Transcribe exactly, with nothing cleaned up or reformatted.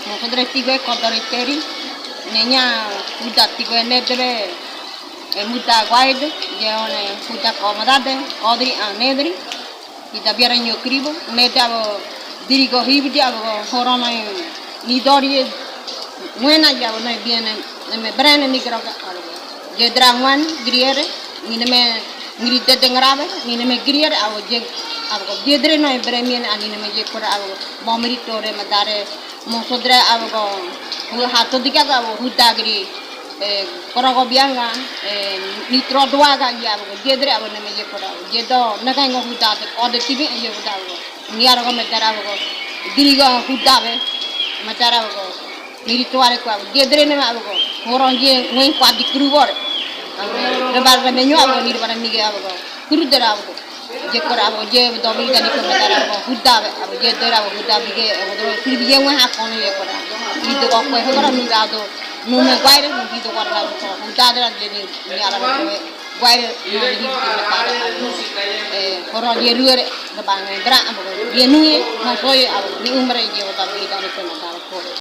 Mosodre tigoe kodori teri, ne ña huda tigoe nedre, e, muda guaide, ye one huda komodade, kodri a nedri, i da biara ño kribo, nedre abo dirigo hibidi abo horono i nidori e, wena ye abo ne biene, ne me brene nigroga abo. Jedre añwan griere, nineme ngiri dede ngrabe, nineme griere, abo je, abo jedre no e bremiene, a nineme je kora abo, bomiri tore madare, mosodre abo, hu hato dika abo, hudagri, e, korogo bianga, e, nitro doaga, ye abo, jedre abo neme je kora, jedo, naga ngo hudade, kode tibi, ye huda abo, niarogo madare abo, dirigo hudabe, madare abo, Miri tuare kua, jedre ne ma abugo. Horon je ngoi kua di krubor. Abugo. Rebar re menyo abugo, miri bara mige abugo. Kuru dera abugo. Je kora abugo, je dobri dani ko madara abugo. Huda abugo, je dera abugo, huda bige, abugo, dora kuru bige ngoi hakon ye kora. Ido ko kue, hokora nu dado. Nu me guaire, nu ido kora abugo. Huda dera je ni, ni ala me guaire, nu ni ido kora. Eh, horon je ruere, debang dera abugo. Je nu ye, masoye abugo. Ni umre je, huda bige dani ko madara ko.